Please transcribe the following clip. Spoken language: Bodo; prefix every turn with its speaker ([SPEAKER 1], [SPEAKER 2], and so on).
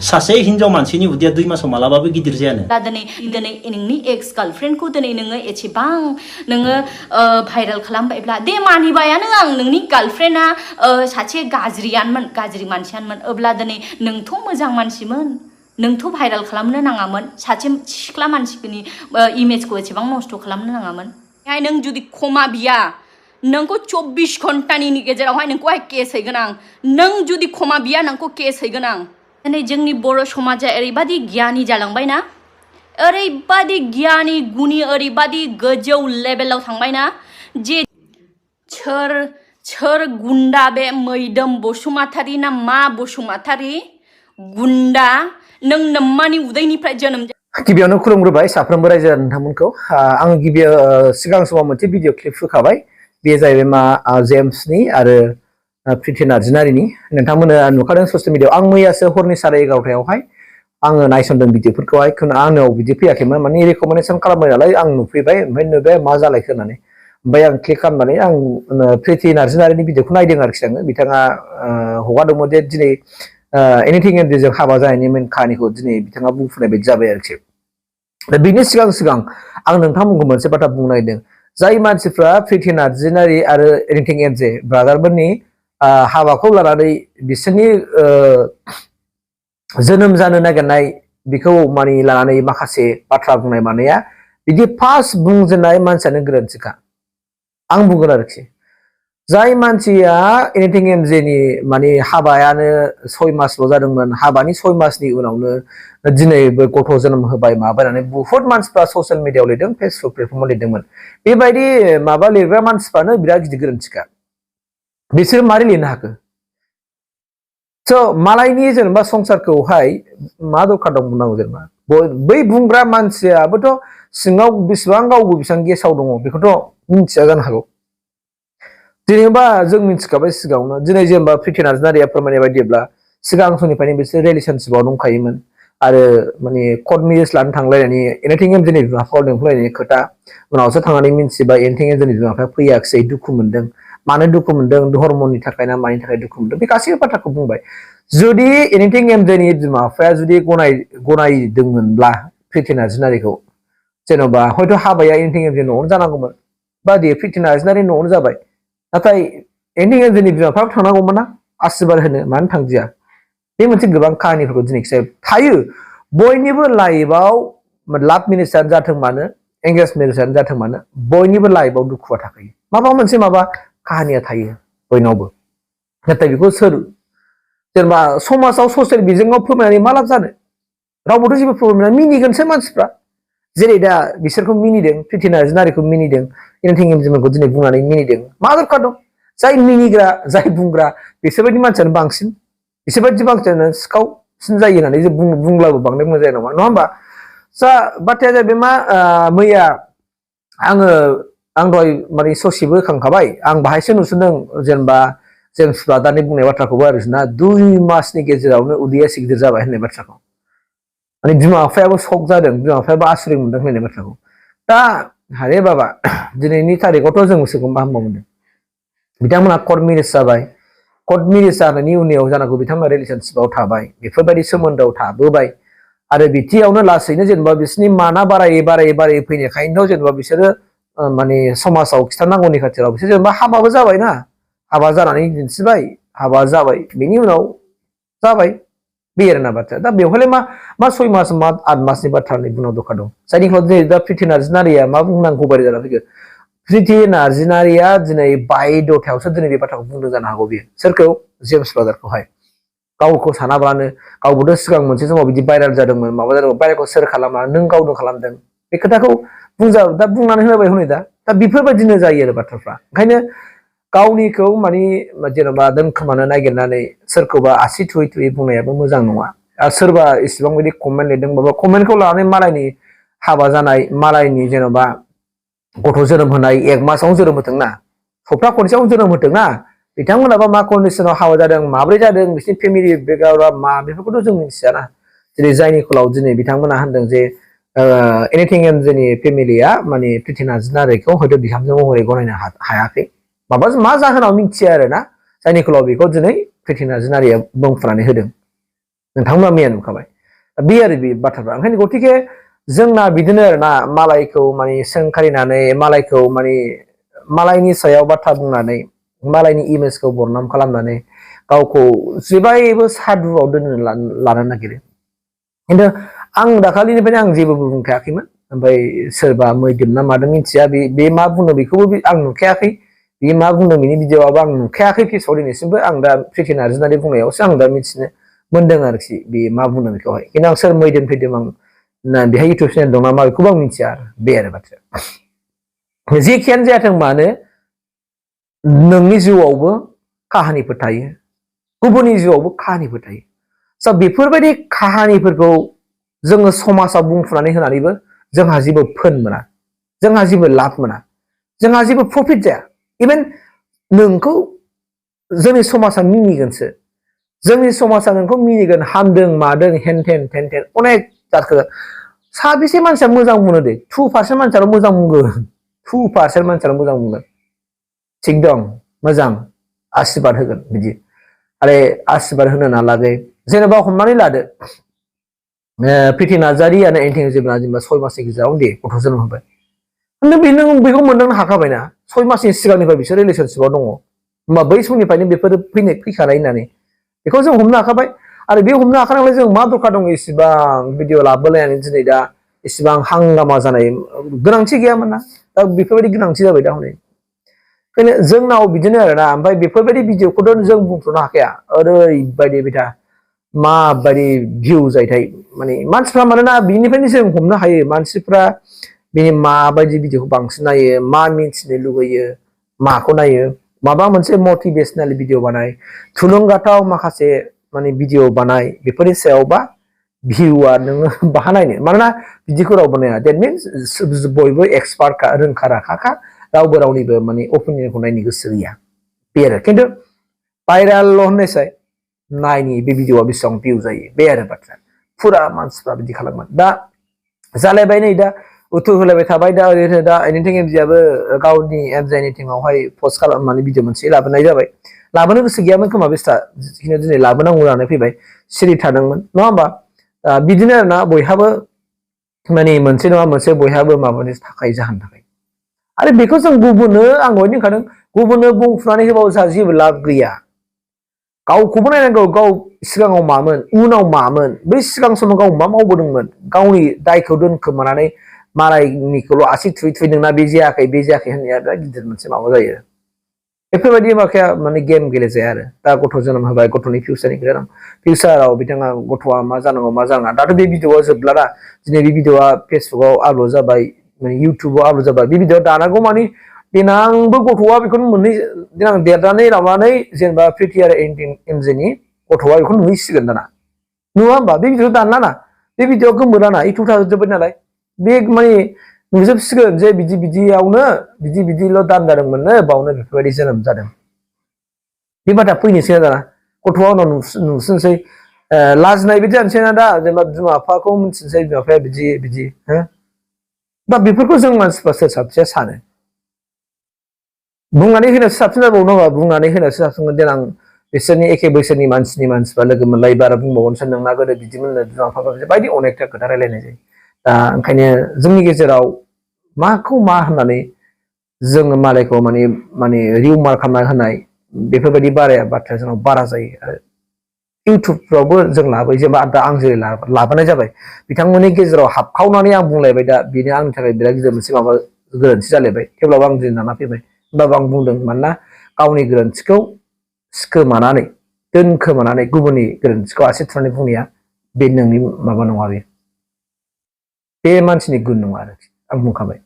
[SPEAKER 1] सासे हिन्जाव मानसिनि उदैया 2 मासाव मालाबाबो गिदिर जायानो
[SPEAKER 2] दिनै नोंनि एक्स गार्लफ्रेन्डखौ दिनै नोङो एसेबां नोङो भाइरेल खालामबायब्ला दे मानिबायानो आं नोंनि गार्लफ्रेन्डआ सासे गाज्रि मानसियानोमोन अब्ला दिनै नोंथ' मोजां मानसिमोन नोंथ' भाइरेल खालामनो नाङामोन सासे सिख्ला मानसिनि इमेजखौ एसेबां नस्थ' खालामनो नाङामोन नों जुदि क्षमा बिया नोंखौ 24 घन्टानि गेजेरावहाय नोंखौहाय केस हैगोन आं नों जुदि क्षमा बिया नोंखौ केस हैगोन आं दिनै जोंनि बर' समाजा ओरैबादि गियानि जालांबायना ओरैबादि गियानि गुनि ओरैबादि गोजौ लेभेलाव थांबायना जे सोर गुन्डा बे मैदोम बसुमतारी ना मा बसुमतारी गुन्डा नों नम्मानि उदैनिफ्राय जोनोम
[SPEAKER 3] गिबियावनो खुलुमग्रोबाय साफ्रोमबो रायजो नोंथांमोनखौ आं गिबियाव सिगां समाव मोनसे भिडिअ क्लिप होखाबाय बे जाहैबाय मा जेम्सनि आरो प्रिति नार्जिनारिनि नोंथांमोना नुखादों ससियेल मिडियायाव आं मैयासो हरनि 11:30 आङो नायसनदों भिडिअफोरखौहाय आंनाव बिदि फैयाखैमोन माने रेकमेन्डेसन खालामबाय नालाय आं नुफैबाय ओमफ्राय नुबाय मा जालायखो होननानै ओमफ्राय आं क्लिक खालामनानै आं प्रिति नार्जिनारिनि भिडिअखौ नायदों आरोखि आङो बिथाङा हगारदोंमोन जे दिनै एनिथिं एन्डजों हाबा जानायनि मेन काहानिखौ दिनै बिथाङा बुंफुनाय बायदि जाबाय आरोखि दा बिनि सिगां आं नोंथांमोनखौ मोनसे बाथ्रा बुंनो नागिरदों जाय मानसिफ्रा प्रिति नार्जिनारि आरो एनिथिं एन्डजे ब्रादारफोरनि हाबाखौ लानानै बिसोरनि जोनोम जानो नागिरनाय बेखौ माने लानानै माखासे बाथ्रा बुंनाय मानाया बिदि फार्स्ट बुंजेननाय मानसियानो गोरोन्थिखा आं बुंगोन आरोखि जाय मानसिया एनिथिं एन्डजेनि माने हाबायानो 6 मासल' जादोंमोन हाबानि 6 मासनि उनावनो दिनैबो गथ' जोनोम होबाय माबानानै बुहुत मानसिफ्रा ससियेल मिडियायाव लिरदों फेसबुक प्लेटफर्माव लिरदोंमोन बेबायदि माबा लिरग्रा मानसिफ्रानो बिराद गिदिर गोरोन्थिखा बिसोर मारै लिरनो हाखो स' मालायनि जेनेबा संसारखौहाय मा दरखार दं बुंनांगौ जेनेबा बै बुंग्रा मानसियाबोथ' सिङाव बेसेबां गावबो बेसेबां गेसाव दङ बेखौथ' मिथिया जानो हागौ जेनेबा जों मिथिखाबाय सिगाङावनो दिनै जेनेबा प्रिति नार्जिनारिया फोरमायनाय बायदिब्ला सिगां समनिफ्रायनो बिसोर रिलेशनशिपआव दंखायोमोन आरो माने कर्ट मेरेज लानो थांलायनानै एनिथिं एन्डजेनि बिमा बिफाखौ लिंहरलायनायनि खोथा उनावसो थांनानै मिथिबाय एनिथिं एन्डजेनि बिमा बिफाया फैयाखिसै दुखु मोनदों मानो दुखु मोनदों धर्मनि थाखाय ना मानि थाखाय दुखु मोनदों बे गासैबो बाथ्राखौ बुंबाय जुदि एनिथिं एन्डजेनि बिमा बिफाया जुदि गनायदोंमोनब्ला प्रिति नार्जिनारिखौ जेन'बा हयथ' हाबाया एनिथिं एन्डजे न'आवनो जानांगौमोन बा दे प्रिति नार्जिनारि न'आवनो जाबाय नाथाय एनिथिं एन्डजेनि बिमा बिफाया थांनांगौमोन ना आशीर्बाद होनो मानो थांदिया बे मोनसे गोबां काहानिफोरखौ दिनै थायो बयनिबो लाइफआव लाभ मेरेजआनो जाथों मानो एंगेज मेरेजआनो जाथों मानो बयनिबो लाइफआव दुखुआ थाखायो माबा मोनसे काहानिया थायो बयनावबो नाथाय बेखौ सोर जेनेबा समाजाव ससियेल बिजोङाव फोरमायनानै मा लाब जानो रावबोथ' जेबो प्रब्लेम मिनिगोनसो मानसिफ्रा जेरै दा बिसोरखौ मिनिदों प्रिति नार्जिनारिखौ मिनिदों एनिथिं एन्डजेखौ दिनै बुंनानै मिनिदों मा दरखार दं जाय मिनिग्रा जाय बुंग्रा बिसोरबायदि मानसियानो बांसिन बिसोरबायदि बांसिनानो सिखावसिन जायो होननानै जों बुंब्लाबो बांद्राय मोजां जानाय नङा होमबा जा बाथ्राया जाहैबाय मा मैया आं दहाय माने ससेबो होखांखाबाय आं बाहायसो नुसनदों जेनेबा जेम्स ब्रादारनि बुंनाय बाथ्राखौबो आरोना 2 मासनि गेजेरावनो उदैया एसे गिदिर जाबाय होननाय बाथ्राखौ माने बिमा बिफायाबो शक जादों बिमा बिफायाबो आसुरित मोनदों होननाय बाथ्राखौ दा हारे बाबा दिनैनि थारिखआवथ' जों गोसोखौ मा हामबा मोनदों बिथांमोना कर्ट मेरेज जाबाय कर्ट मेरेज जानायनि उनाव जानांगौ बिथांमोना रिलेशनशिपआव थाबाय बेफोरबायदि सोमोन्दोआव थाबोबाय आरो बिथियावनो लासैनो जेनेबा बिसोरनि माना बारायै फैनायखायनोथ' जेनेबा बिसोरो माने समाजाव खिथानांगौनि खाथियाव बिसोर जेनेबा हाबाबो जाबायना हाबा जानानै दिन्थिबाय हाबा जाबाय बेनि उनाव जाबाय बे आरोना बाथ्रा दा बेवहायलाय मा 6 मास मा 8 मासनि बाथ्रानि बुंनांगौ दरखार दं जायनि उनाव दिनै दा प्रिति नार्जिनारिया मा बुंनांगौ बायदि जानानै फैगोन प्रिति नार्जिनारिया दिनै बायद'थायावसो दिनै बे बाथ्राखौ बुंदों जानो हागौ बियो सोरखौ जेम्स ब्रादारखौहाय गावखौ सानाब्लानो गावबोथ' सिगां मोनसे समाव बिदि भाइरेल जादोंमोन माबा जादोंमोन भाइरेलखौ सोर खालामा नों गावनो खालामदों बे खोथाखौ दा बुंनानै होबाय हनै दा बेफोरबायदिनो जायो आरो बाथ्राफ्रा ओंखायनो गावनिखौ माने जेन'बा दोनखोमानो नागिरनानै सोरखौबा आसि थुयै बुंनायाबो मोजां नङा आरो सोरबा इसिबां बिदि कमेन्ट लिरदोंबाबो कमेन्टखौ लानानै मालायनि हाबा जानाय मालायनि जेन'बा गथ' जोनोम होनाय 1 मासावनो जोनोम होथोंना सप्ता खनसेयावनो जोनोम होथोंना बिथांमोनाबा मा कन्डिसनाव हाबा जादों माब्रै जादों बिसोरनि फेमिलि बेकग्राउन्डआ मा बेफोरखौथ' जों मिथियाना जेरै जायनि कलाव दिनै बिथांमोना होनदों जे एनिथिं एन्डजेनि फेमिलिया माने प्रिति नार्जिनारिखौ हयथ' बिहामजो महरै गनायनो हायाखै मा जाहोनाव मिथिया आरोना जायनि कलाव बेखौ दिनै प्रिति नार्जिनारिया बुंफुनानै होदों नोंथांमोना मैया नुखाबाय बे आरो बे बाथ्राफ्रा ओंखायनो गतिके जोंना बिदिनो आरोना मालायखौ माने सोंखारिनानै मालायखौ माने मालायनि सायाव बाथ्रा बुंनानै मालायनि इमेजखौ बरनाम खालामनानै गावखौ जेब्लायबो सादुआव दोननो लानो नागिरो खिन्थु आं दाखालिनिफ्रायनो आं जेबो बुंखायाखैमोन ओमफ्राय सोरबा मैदोम ना मादों मिथिया बे मा बुंदों बेखौबो आं नुखायाखै बे मा बुंदों बिनि भिडिअआबो आं नुखायाखै फेसआव दिनैसिमबो आं दा प्रिति नार्जिनारि बुंनायावसो आं दा मिथिनो मोनदों आरोखि बे मा बुंदों बेखौहाय खिन्थु आं सोर मैदोम फैदों आं बेहाय इउटुब चेनेल दं नामा बेखौबो आं मिथिया आरो बे आरो बाथ्राया जेखियानो जायाथों मानो नोंनि जिउआवबो काहानिफोर थायो गुबुननि जिउआवबो काहानिफोर थायो स' बेफोरबायदि काहानिफोरखौ जोङो समाजाव बुंफुनानै होनानैबो जोंहा जेबो फोन मोना जोंहा जेबो लाब मोना जोंहा जेबो प्रफिट जाया इभेन नोंखौ जोंनि समाजा मिनिगोनसो जोंनि समाजा नोंखौ मिनिगोन हामदों मादों हेनथेन थेनथेन अनेक जाथखो साबेसे मानसिया मोजां बुङो दे 2% मानसियाल' मोजां बुंगोन 2% मानसियाल' मोजां बुंगोन थिग दं मोजां आशीर्बाद होगोन बिदि आरो आशीर्बाद होनो नालागै जेनेबा हमनानै लादो प्रिति नार्जारियानो एन्टिं जेनेबा 6 मासनि गेजेराव दे गथ' जोनोम होबाय नों बेखौ मोनदांनो हाखाबायना 6 मासनि सिगांनिफ्राय बिसोर रिलेसनशिपआव दङ होमबा बै समनिफ्रायनो बेफोरो फैखानाय होननानै बेखौ जों हमनो हाखाबाय आरो बे हमनो हाखानायलाय जों मा दरखार दङ इसिबां भिडिअ लाबोलायनानै दिनै दा इसिबां हांगामा जानाय गोनांथि गैयामोन ना दा बेफोरबायदि गोनांथि जाबाय दा हनै ओंखायनो जोंनाव बिदिनो आरोना ओमफ्राय बेफोरबायदि भिडिअखौथ' जों बुंथ'नो हाखाया ओरैबायदि बिथा माबायदि भिउ जायोथाय माने मानसिफ्रा मानोना बिनिफ्रायनो जों हमनो हायो मानसिफ्रा बे माबायदि भिडिअखौ बांसिन नायो मा मिन्थिनो लुगैयो माखौ नायो माबा मोनसे मटिभेशनेल भिडिअ बानाय थुलुंगाथाव माखासे माने भिडिअ बानाय बेफोरनि सायावबा भिउआ नोङो बाहा नायनो मानोना बिदिखौ रावबो नाया देट मिन्स बयबो एक्सपार्टखा रोंखा राखाखा रावबो रावनिबो माने अपिनियनखौ नायनो गोसो गैया बे आरो खिन्थु भाइराल होननायसाय नायनि बे भिडिअआ बेसेबां भिउ जायो बे आरो बाथ्रा फुरा मानसिफ्रा बिदि खालामगोन दा जालायबाय नै दा उथु होलायबाय थाबाय दा ओरैनो दा एनिथिं एमजिआबो गावनि एमजि एनिथिंआवहाय पस्ट खालामनानै भिडिअ मोनसे लाबोनाय जाबाय लाबोनो गोसो गैयामोन खोमा बेस्रा दिनै लाबोनांगौ जानानै फैबाय सिरि थादोंमोन नङा होमबा बिदिनो आरोना बयहाबो माने मोनसे नङा मोनसे बयहाबो माबानि थाखाय जाहोन थाखाय आरो बेखौ जों गुबुननो आं दहाय बुंखादों गुबुननो बुंफ्रुनानै होबाबो जोंहा जेबो लाब गैया गावखौबो नायनांगौ गाव सिगाङाव मामोन उनाव मामोन बै सिगां समाव गाव मा मावबोदोंमोन गावनि दायखौ दोनखोमानानै मालायनिखौल' आसि थुयै थुयै नोंना बे जायाखै होननाया बिराद गिदिर मोनसे माबा जायो बेफोरबायदि माखाया माने गेम गेलेजाया आरो दा गथ' जोनोम होबाय गथ'नि फिउचारनि खोथा दं फिउचाराव बिथाङा गथ'आ मा जानांगौ मा जानाङा दाथ' बे भिडिअआ जोबला दा दिनै बे भिडिअआ फेसबुकआव आपल'ड जाबाय इउटुबाव आपल'ड जाबाय बे भिडिअ दानांगौ मानि देनांबो गथ'आ बेखौनो देनां देरनानै लानानै जेनेबा प्रिति आरो एमजेनि गथ'आ बेखौ नुहैसिगोन दाना नुवा होमबा बे भिडिअ दानलाना बे भिडिअ गोमोराना इउटुब थाजोब्बाय नालाय बे माने नुजोबसिगोन जे बिदियावनो बिदिल' दान जादोंमोननो बावनो बेफोरबायदि जोनोम जादों बे बाथ्रा फैनोसै दाना गथ'आ उनाव नुसनसै लाजिनाय बिदि जानोसै ना दा जेनेबा बिमा बिफाखौ मिथिनोसै बिमा बिफाया बिदि हो दा बेफोरखौ जों मानसिफ्रा सोर साबसेया सानो बुंनानै होनायासो साबसिन जाबावो नङा बुंनानै होनायासो साबसिन देनां बिसोरनि एखे बैसोनि मानसिफ्रा लोगो मोनलायोबा आरो बुंबावनोसै नोंना गोदो बिदिमोननो बिमा बिफा बायदि अनेकथा खोथा रायलायनाय जायो दा ओंखायनो जोंनि गेजेराव माखौ मा होननानै जोङो मालायखौ माने रिउमार खालामना होनाय बेफोरबायदि बाथ्राया जोंनाव बारा जायो आरो इउटुबफ्रावबो जों लाबोयो जेनेबा दा आं जेरै लाबोनाय जाबाय बिथांमोननि गेजेराव हाबखावनानै आं बुंलायबाय दा बेनो आंनि थाखाय बिराद गिदिर मोनसे माबा गोरोन्थि जालायबाय थेवब्लाबो आं दिनै लाना फैबाय होमबाबो आं बुंदों मानोना गावनि गोरोन्थिखौ दोनखोमानानै गुबुननि गोरोन्थिखौ आसि थुनानै बुंनाया बे नोंनि माबा नङा बे मानसिनि गुन नङा आरोखि आं बुंखाबाय